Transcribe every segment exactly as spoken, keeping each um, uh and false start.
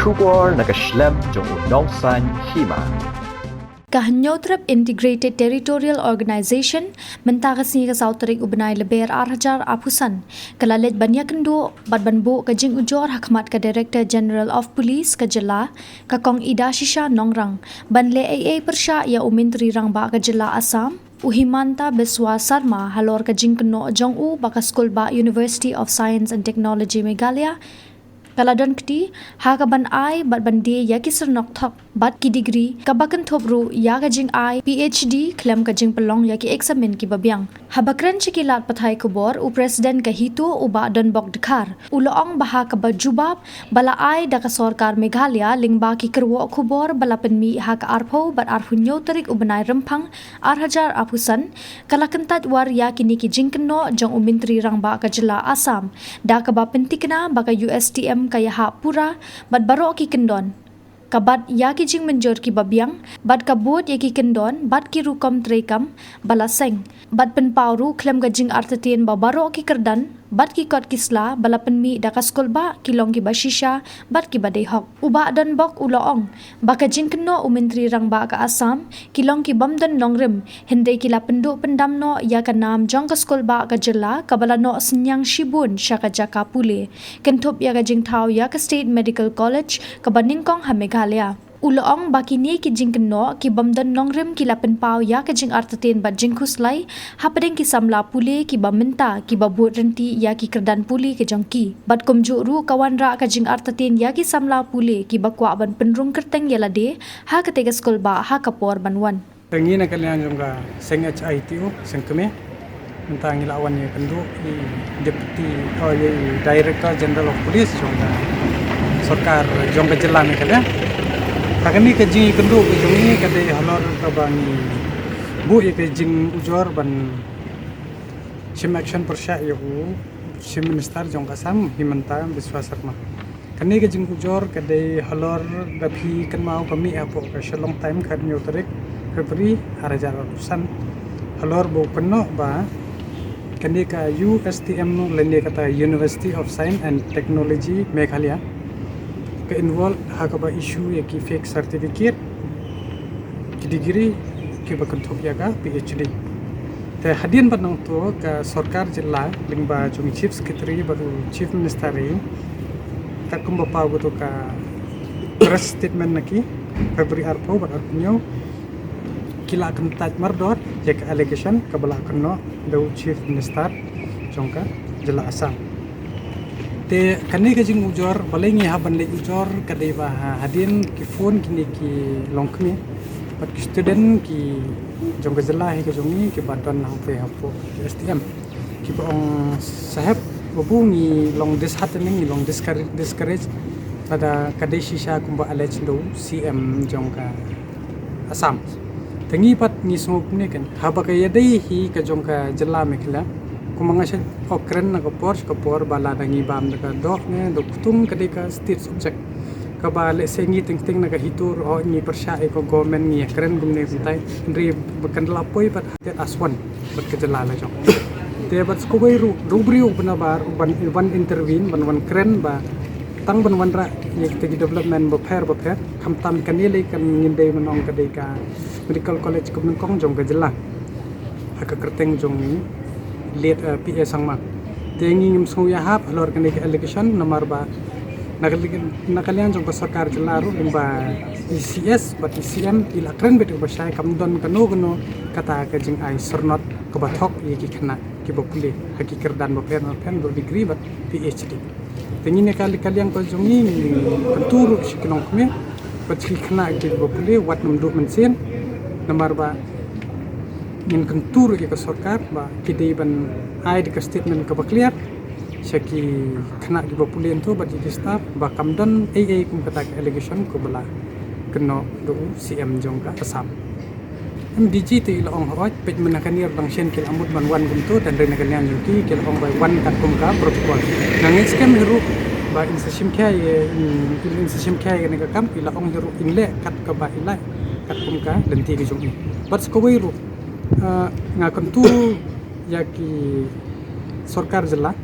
Khubor na ka shlem jong u nongsaiñ hima. Ka Hynñiewtrep Integrated Territorial Organization mynta ka sngi ka saw tarik u bnai Lber ar hajar arphew san ka la leit ban ïakynduh bad ban buh ka jingujor ha khmat ka Director General of Police ka jylla, ka Kong Idashisha Nongrang, ban leh ei ei pyrshah ïa u Myntri Rangbah ka jylla Assam, u Himanta Biswa Sarma, halor ka jingkynnoh jong u ba ka skulbah University of Science and Technology Meghalaya ka la don kti ha ka ban ai bad ban die ïa ki syrnok thok bad ki degree, kaba kynthup ruh ïa ka jingai P H D khlem ka jingpynlong ïa ki eksamin kiba biang. Haba kren sha ki lad pathai khubor, u President ka HITO, u Bah Donbok Dkhar, u la ong ba ha kaba jubab ba la ai da ka sorkar Meghalaya lyngba ki kyrwoh khubor ba la pynmih ha ka arphew bad arphew hynñiew tarik u bnai Rymphang ar hajar arphew san, ka la kyntait war ïa kine ki jingkynnoh jong u Myntri Rangbah ka jylla Assam, da kaba pyntikna ba ka U S T M ka ïahap pura bad baroh ki kyndon, ka bat ïa ki jingmynjur kiba biang, bad ka bud ïa ki kyndon bad ki rukom treikam ba la seng, bad pynpaw ruh khlem ka jingartatien ba baroh ki kyrdan bad ki kot ki sla ba la pynmih da ka skulbah ki long kiba shisha bad kiba dei hok. U Bah Donbok u la ong ba ka jingkynnoh u Myntri Rangbah ka Assam ki long ki bym don nongrim, hynrei ki la pynduh pyndam noh ïa ka nam jong ka skulbah ka jylla kaba la noh synñiang shibun sha ka jaka pule, kynthup ïa ka jingthaw ïa ka State Medical College kaba nyngkong ha Meghalaya. U la ong ba kine ki jingkynnoh ki bym don nongrim ki la pynpaw ïa ka jingartatien bad jingkhuslai hapdeng ki samla pule kiba mynta kiba bud ryntih ïa ki kyrdan pule ka jong ki. Bad kumjuh ruh ka wanrah ka jingartatien ïa ki samla pule kiba kwah ban pynrung kyrteng ïa lade ha kata ka skulbah ha ka por ban wan. Te ngi na ka liang jong ka seng H I T O, seng kmie. Mynta ngi la wan ïakynduh i Deputy, oh, i Director General of Police jong ka sorkar jong ka jylla Meghalaya. Te kane ka jingïakynduh ka jong ngi ka dei halor kaba ngi buh ïa ka jingujor ban shim action pyrshah ïa u Chief Minister jong ka Assam, Himanta Biswa Sarma. Kane ka jingujor ka dei halor da phi kynmaw ka mih hapoh ka Shillong Times ka hynñiew tarik February ar hajar arphew san. Halor ba u kynnoh ba kane ka U S T M lane kata University of Science and Technology Meghalaya ka involve ha kaba issue ïa ki fake certificate, ki degree kiba kynthup ïa ka P H D. Te hadien ba nangto ka sorkar jylla lyngba jong Chief Secretary bad u Chief Minister, katkum ba paw kato ka press statement na ki February arphew bad arphew hynñiew, ki la kyntait mardor ïa ka allegation kaba la kynnoh da u Chief Minister jong ka jylla Assam. Te kane ka jingujor, balei ngi hap ban leit ujor, ka dei ba ha, hadien ki phone kine ki longkmie bad ki student ki jong ka jylla hi ka jong ngi kiba don hangtei hapoh U S T M, kiba ong, "Saheb, babu, ngi long disheartening, ngi long discourage, discourage, lada ka dei shisha kumba allege da u C M jong ka Assam." Te ngi pat ngi sngewbha ne kan, haba ka ïadei hi ka jong ka jylla Meghalaya, kumba nga shait ong kren na ka por sha ka por ba lada ngi bam da ka doh ne da ka ktung, ka dei ka state subject kaba lehse ngi teng teng na ka HITO ruh, oh, ngi pyrshah ïa ka government, ngi ïakren kumne kumtai, hynrei ba kan la poi pat ha state as one bad ka jylla la jong. Te bad sha kawei ruh, ruh briew ba na bar ban, ban intervene, ban wan kren ba tang ban wanrah ïa kita ki development bapher bapher, khamtam kane lei kan ngin dei ban ong ka dei ka Medical College kaba nyngkong jong ka jylla ha ka kyrteng jong late, eh, P A Sangma. Te ngi ngim sngew ïahap halor kane ka allegation, namar ba na ka li-, na ka liang jong ka sorkar jylla ruh lyngba i C S bad i C M i la kren beit ba shai kam don kano kano kata ka jingai syrnot kaba thok ïa ki khynnah kiba pule ha ki kyrdan bapher bapher, ruh degree bad P H D. Te ngi na ka li-, ka liang ka jong ngi, ngi kyntu ruh sha ki longkmie bad sha ki khynnah kiba pule wat nym duh mynsiem, namar ba ngin kyntu ruh ïa ka sorkar ba ki dei ban ai da ka statement kaba clear sha ki khynnah kiba pule hangto bad ïa ki staff ba kam don ei ei kum kata ka allegation kaba la kynnoh da u C M jong ka Assam. Em, D G te i la ong hooid, peit mynta kane ruh dang shen ki la mut ban wan kumto, te hynrei na ka liang jong ki, ki la ong ba wan katkum ka protocol. Nga ngeit skhem hi ruh ba in sa shim khia ïa, in, in sa shim khia ïa kane ka kam, i la ong hi ruh in leh kat kaba i lah, katkum ka lynti ka jong i. Bad sa kawei ruh, ah, nga kyntu ïa ki sorkar jylla,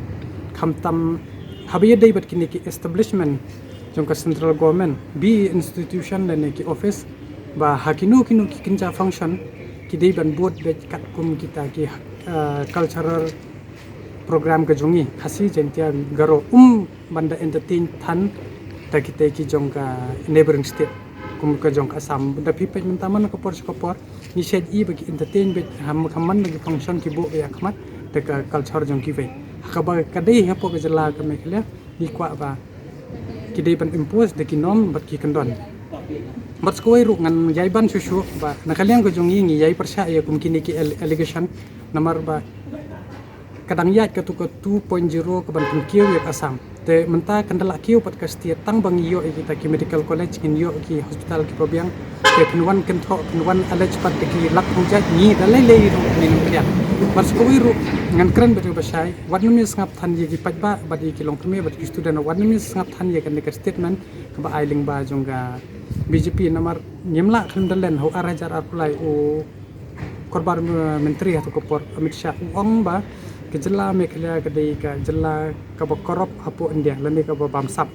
khamtam haba ïadei bad kine ki establishment jong ka central government, be institution lane ki office, ba ha kino kino ki kynja function ki dei ban bud beit katkum kita ki, eh, cultural program ka jong ngi, Khasi, Jaintia, Garo, um ban da entertain than da kita ki jong ka neighboring state, kum ka jong ka Assam. Da phi peit mynta man ka por sha ka por ngi shait i ba ki entertain beit ha man la ki function ki buh ïa khmat da ka culture jong kiwei. Ha kaba ka dei hapoh ka jylla ka Meghalaya ngi kwah ba ki dei ban impose da ki norm bad ki kyndon. Bad sa kawei ruh ngan ïai ban shuh shuh ba na ka liang ka jong ngi ngi ïai pyrshah ïa kum kine ki al-, allegation, namar ba ka dang ïaid katu ka two point zero ka ban pynkiew ïa ka Assam. Te mynta kan da lah kiew pat ka state, tang ba ngi ïoh ïa kita ki medical college, ngin ïoh ki hospital kiba biang. Te phin wan kynthoh, phin wan allege pat da ki lak phew jait, ngi da lei lei ruh ngin ym pdiang. Bad sa kawei ruh ngan kren beit ïa ba shai, wat nym ïa sngap than ïa ki paidbah bad ïa ki longkmie bad ki student, wat nym ïa sngap than ïa kane ka statement kaba ai lyngba jong ka B J P, namar ngim lah khlem da len, ha u ar hajar arphew lai u Korbar, eh, Myntri ha tu ka por, Amit Shah, u ong ba ka jylla Meghalaya ka dei ka jylla kaba corrupt hapoh India lane kaba bamsap.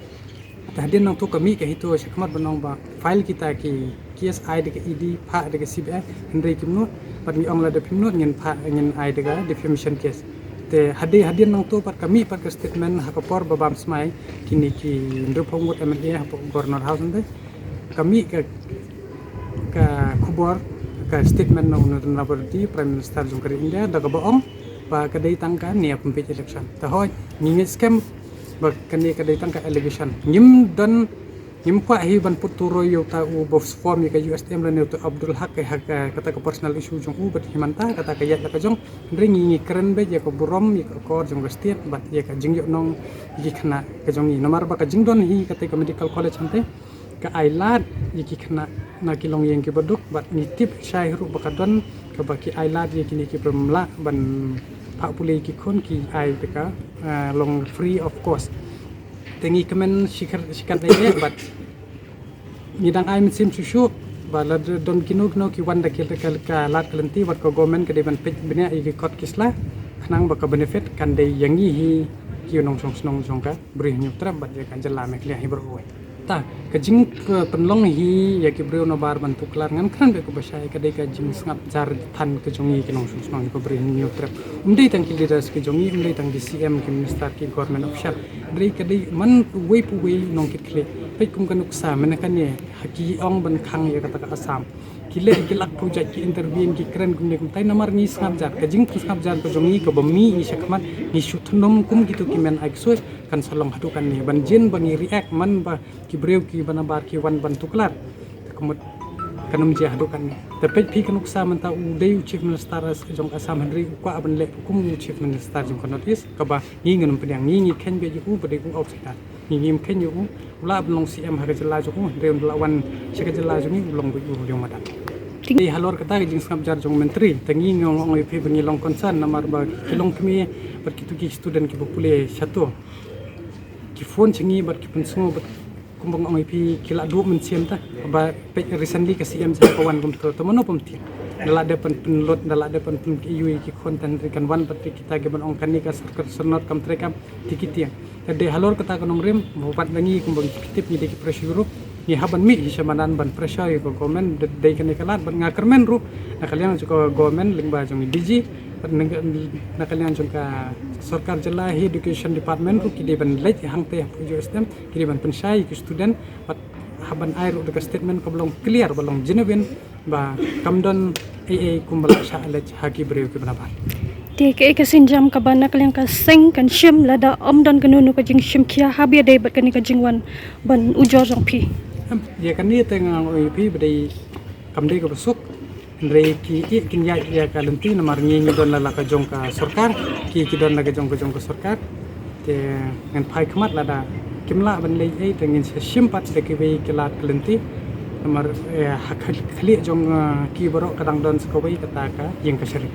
Te hadien nangtu ka mih ka HITO sha khmat ban ong ba file kita ki case, ai da ka E D, phah da ka C B I, hynrei kim nud, bad ngi ong lada phim nud ngin phah, ngin ai da ka defamation case. Te hadien, hadien nangtu pat ka mih pat ka statement ha ka por ba bam smai kine ki hynriew phew ngut M L A hapoh Governor House nte. Ka mih ka, ka khubor, ka statement na u Narendra Modi, Prime Minister jong ka ri India, da kaba ong ba ka dei tang ka nia pynpeit election. Te hooid, ngi ngeit skhem ba kane ka dei tang ka allegation. Ngim don, ngim kwah hi ban put turoi ïa uta u ba form ïa ka U S M lane uta u Abdul Haq, ka ha ka, kata ka personal issue jong u bad hi mynta kata ka ïaid la ka jong. Hynrei ngi, ngi kren beit ïa ka burom, ïa ka akor jong ka state bad ïa ka jingïohnong ïa ki khynnah ka jong ngi. Namar ba ka jingdon hi kata ka medical college hangtei ka ai lad ïa ki khynnah na ki longïing kiba duk, bad ngi tip shai ruh ba ka don kaba ki ai lad ïa kine kiba ym lah ban phah pule ïa ki khun, ki ai da ka, eh, long free of cost. Te ngi kmen shikar, shikar lei lei bad ngi dang ai mynsiem shuh shuh ba lada don kino kino ki wan da ki, ka, ka lad ka lynti, wat ka government ka dei ban peit bniah ïa ki kot ki sla khnang ba ka benefit kan dei ïa ngi hi ki nongshong shnong jong ka Bri Hynñiewtrep bad ïa ka jylla Meghalaya hi baroh kawei. Ta, ka jingpynlong hi ïa ki briew nabar ban tuklar, ngan kren beit kaba shai, ka dei ka jingsngap jar than ka jong ngi ki nongshong shnong jong ka Bri Hynñiewtrep. Ym dei tang ki leaders ki jong ngi, ym dei tang ki C M, ki minister, ki government official. Hynrei ka dei man uwei pa uwei u nongkitkhlieh. Peit kum ka nuksa mynne kane ha ki ong ban khang ïa kata ka Assam. Ki leh ki lak phew jait, ki intervene, ki kren kumne kumtai, namar ngi sngap jar. Ka jingpynsngap jar ka jong ngi kaba mih ngi sha khmat, ngi shu thnum kum kitu ki men ai ksuid, kan sa long haduh katne. Ban jin ba ngi react man ba ki briew kiba nabar ki wan ban tuklar. Te ka mut kan ym jia haduh katne. Te peit phi ka nuksa mynta u dei u Chief Minister jong Assam, hynrei u kwah ban leh kum u Chief Minister jong ka North East, kaba ngi ngin ym pdiang, ngi ngi kheiñ beit ïa u ba dei u outsider. Ngi ngim kheiñ ïa u, u lah ban long C M ha ka jylla jong u, hynrei un da lah wan sha ka jylla jong ngi u long beit u riewmadan. Te halor kata ka jingsngap jar jong u Myntri, te ngi ngi ong ong ïa phi ba ngi long concern namar ba ki longkmie bad kitu ki student kiba pule shato ki phone sha ngi bad ki pynsngew bad kumba nga ong ïa phi ki la duh mynsiem ta. Ba peit recently ka C M sa ka wan kumto, te mano pym thied. Da lah dep ban pynlut, da lah dep ban pynïoh ïa ki khun, te hynrei kan wan pat kita kiban ong kane ka sorkar syrnod kam treikam. Te ki tieng. Te dei halor kata ka nongrim, ba wat na ngi kumba ngi tip ngi dei ki pressure group, ngi hap ban mih hi sha madan ban pressure ïa ka government, dei, dei kane ka lad, bad nga kyrmen ruh na ka liang jong ka government lyngba jong i D G, bad na, na ka liang jong ka sorkar jylla hi education department ruh ki dei ban leit hangtei hapoh U S M, ki dei ban pynshai ïa ki student, bad hap ban ai ruh da ka statement kaba long clear, ba long genuine, ba kam don ei ei kumba la shah allege ha ki briew kiba nabar. Te kaei ka sienjam kaba na ka liang ka seng kan shim lada ym don kano kano ka jingshim khia haba ïadei bad kane ka jingwan ban ujor jong phi? Em, ïa kane te nga ong ïa phi ba dei kam dei kaba suk. Hynrei ki ïeh kin ïaid ïa ka lynti namar ngi ngi don la la ka jong ka sorkar, ki ki don la ka jong ka jong ka sorkar. Te ngan phai khmat lada kim lah ban leh ei te ngin sa shim pat da kiwei ki lad ki lynti. Namar, eh, ha khlieh jong, eh, ki baroh ka dang don sa kawei kata ka ïing kashari.